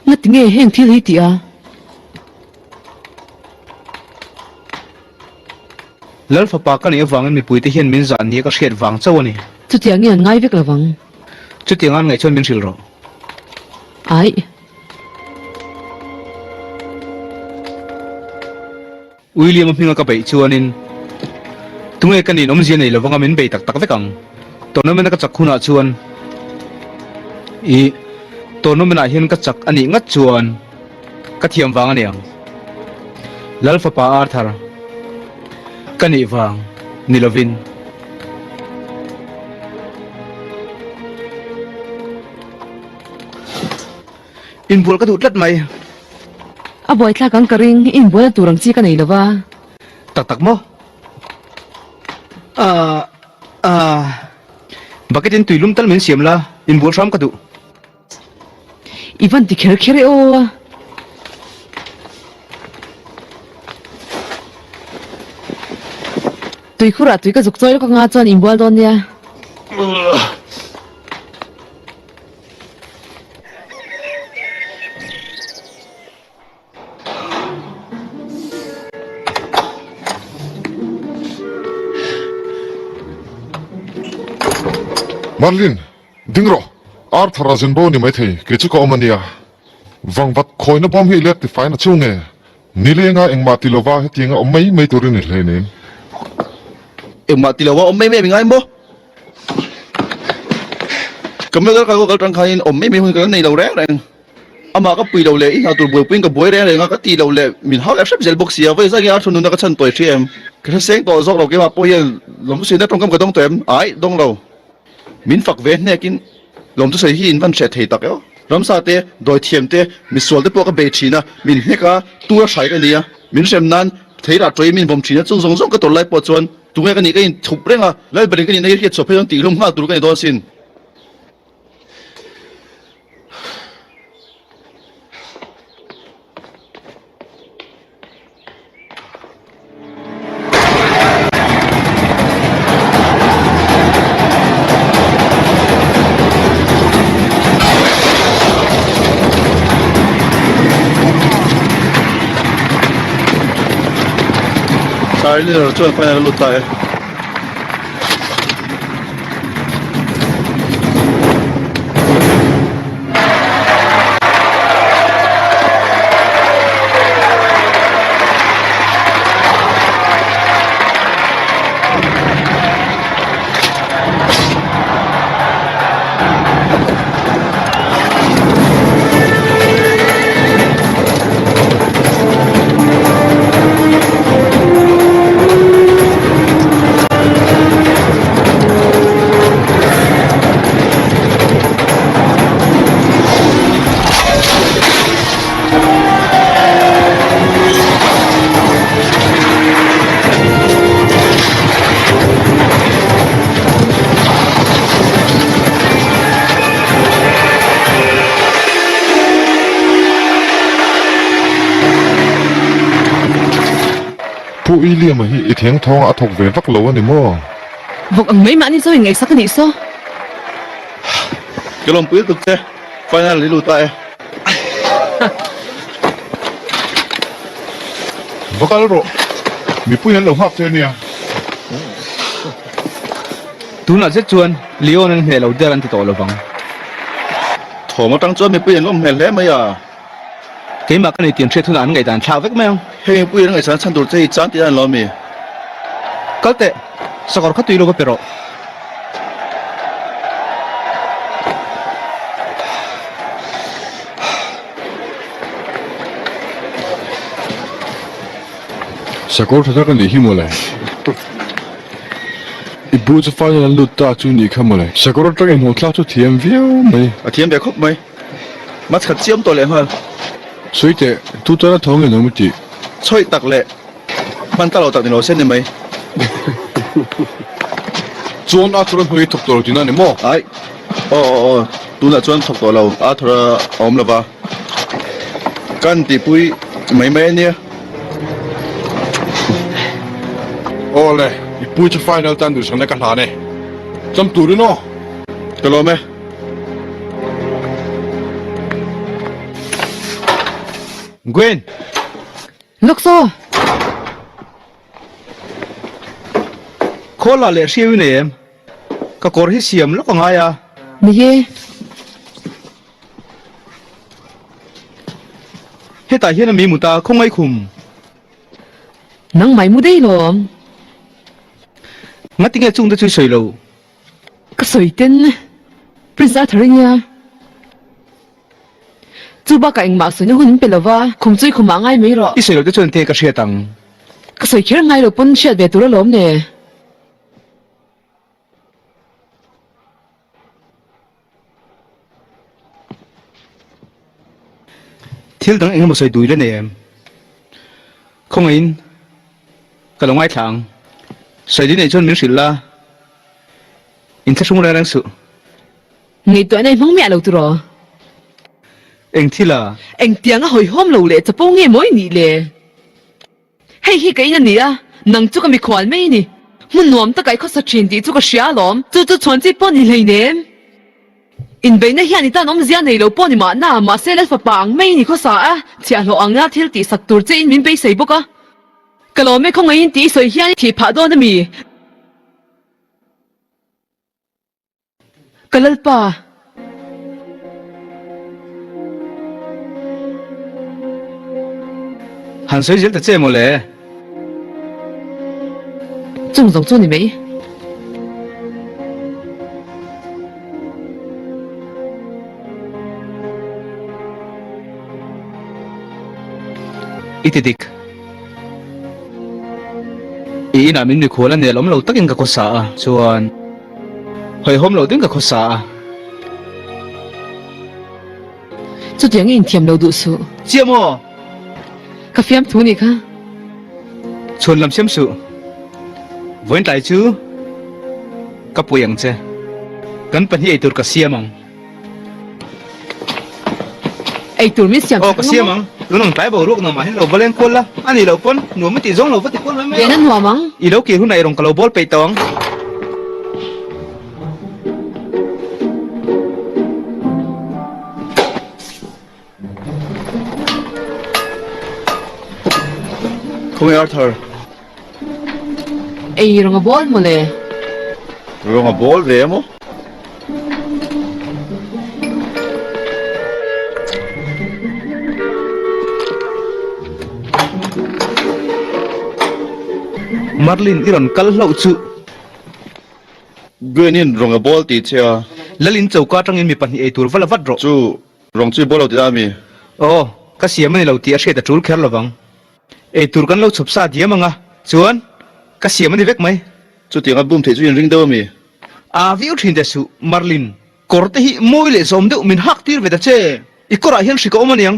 Ngati nge heng thil hi tih a? Lal fapa ka nih avangin mipuite hian min zah nia ka hriat vang chauh a ni. Chutiang in an ngai vek lovang. Chutiang an ngaih chuan min hrilh rawh. Aih. William-a hminga ka beih chuanin tunge ka nin awmzia nei lovanga min bei tak tak vek ang. Tournament-a ka chak hunah chuan ih tournament-ah hian ka chak a nih ngat chuan ka thiam vang a ni ang. Lal fapa Arthur ka nih vang ni lovin. Inbual ka duh tlat mai. A buaithlak ang ka ring, inbual a tur ang chi ka nei lova. Tak tak maw? Ahh ahh Bucket in tui lum tal min siam la, inbual hram ka duh. I van ti kher kher e aw. Tuikhurah tui ka zuk chawi lawk anga chuan inbual dawn nia. Marlin, ding rawh. Arthur a zin bo ni maithei, kei chu ka awm a nia. Vangvat khawina bawm hi i let tifain a chu nge? Nilenga engmah ti lova hetianga awm mai mai turin i hleinem. Engmah ti lova awm mai mai a mi ngai maw? Ka medal ka kal tang khanin awm mai mai hun ka la nei lo reng reng. Amah ka pui lo leh i hna tur buaipuiin ka buai reng reng a, ka ti lo leh min hau leh hrep zel bawk sia. Vawi zat nge a thu nuna ka chhan tawi hria em? Ka hre seng tawh zawk lo keimah pawh hian lawmthusawina tawngkam ka dawng tawh em? Ai, dawng lo. Min fak ve hnekin lawmthusawi hi in van hreh thei tak e aw. Ramsa te, dawithiam te, misual te pawh ka bei thin a, min hnek a, tur a hrai ka ni a, min hrem nan theirah tawih min vawm thin a, chung zawng zawng ka tawrh lai pawh chuan Tunge ka nih ka inthup reng a, Lalberin ka nihna hi hriat chhuah phei chuan tihhlum nghal tur ka ni dawn asin. Charlie chuan final a lut ta e. Pu William-a hi i theng thawngah a thawk ve vak lo a ni maw? Vawk ang mai mahni chu inngaihsak a nih saw. Ka lawmpui lutuk che, final i lut ta e. Va kal rawh, mipui an lo nghak che ania. Tunah zet chuan Leon an hneh lo der an ti tawh lovang. Thawm atang chuan mipui an lawm hmel hle mai a. Keimah ka nei tih an hriat hunah an ngaihdan thlak vek mai ang. Hei mipui an ngaihsan chhan tur che hi chan tih a ni lo mi? Kal teh, sakawr kha tui lo va pe rawh. Sakawr tha tak a nih hi mawle. I bu chu final an lut ta chu nih kha mawle. Sakawr atang inhmuh thlak chu thiam viau mai. A thiam ve khawp mai. Match khat chiam tawh leh nghal. Sawi teh, tu tana tho nge nawm i tih? Chawih tak leh hman ta lo tak ni lo se ni mai. Chuan Arthur a hnuai i thawk tawh lo tihna a ni maw? Ai, aw aw aw, tunah chuan thawk tawh lo, Arthur a awm lo va. Kan tihpui mai mai a nia. Aw le, i pui chu final tan duhsakna ka hlan e. Cham turin aw. Ka lawm e. Gwen! Lawk saw! Khawl ah leh hriau i nei em? Ka kawr hi siam lawk a ngai a. Ni e. Hetah hian a mi mut a, khawngaih khum. Nang mai mu daih lawm. Ngatinge chungte chu i sawi lo? Ka sawi ten Prince Arthur i nia. Chu bakah engmah sawina hun min pe lova, khum chu i khumah ngai mai rawh. I sawi loh te chuan te ka hriat ang. Ka sawi kher ngai lo pawn hriat ve tur alawm le. Thil dang engemaw sawi dui la nei em? Khawngaihin ka lo ngaithla ang. Sawi dui nei chuan min hrilh la, inthlahrung reng reng suh. Ngaihtuahna i hmang miah lo tiraw? Eng thil a? Engtiang a hawihhawm lo leh chapo nge maw i nih le? Hei hi ka in a ni a, nang chu ka mikhual mai i ni. Hmun nuam taka i khawsa thin tih chu ka hria alawm. Chu chu chhuan chi pawh ni hleinem. Inbeihna hian i tan awmzia nei lo pawh ni mahna, mahse Lal fapa ang mai i ni khawsa a, chhiahhlawh anga thil tihsak tur che in min beisei bawk a. Ka lawm e khawngaihin tih i sawi hian i thih phah dawn a mi? Ka Lalpa. Han sawi zel ta che maw le? Chung zawng chu ni mai. I ti dik. I inah min mikhual a nel awm lo takin ka khawsa a, chuan hawihhawm lo ding ka khawsa a. Chutiang i inthiam lo duh suh. Chiah maw? Ka fiam thu nih kha. Chhuan lam siam suh. Vawiin tlai chu ka pui ang che. Kan pahnih eitur ka siam ang. Eitur min siam Aw ka siam ang. Tun ang tlai boruak nuamah hian lo va leng kual la, a nih loh pawn nuam i tih zawng lo va ti kual mai mai Ven a nuam ang. I lo kir hunah i rawn ka lo bawl peih tawh ang. Khawnge Arthur? Ei rawn a bawl mawle. Rawn a bawl ve emaw? Merlin i rawn kal hlauh chu. Gwen in rawn a bawl tih che a. Lalin choka atangin mi pahnih eitur va la vat rawh. Chu rawn chu i bawl lo tih a mi? Aw, ka siam a ni lo tih a hriat a tul kher lovang. Eitur kan lo chhawp sa diam ang a, chuan ka siam a ni vek mai. Chutiang a bum theih chu inring deuh a mi? Aa viau thin teh suh, Merlin. Kawr te hi mawi leh zawm deuh min hak tir ve ta che. I kawrah hian hri ka awm aniang.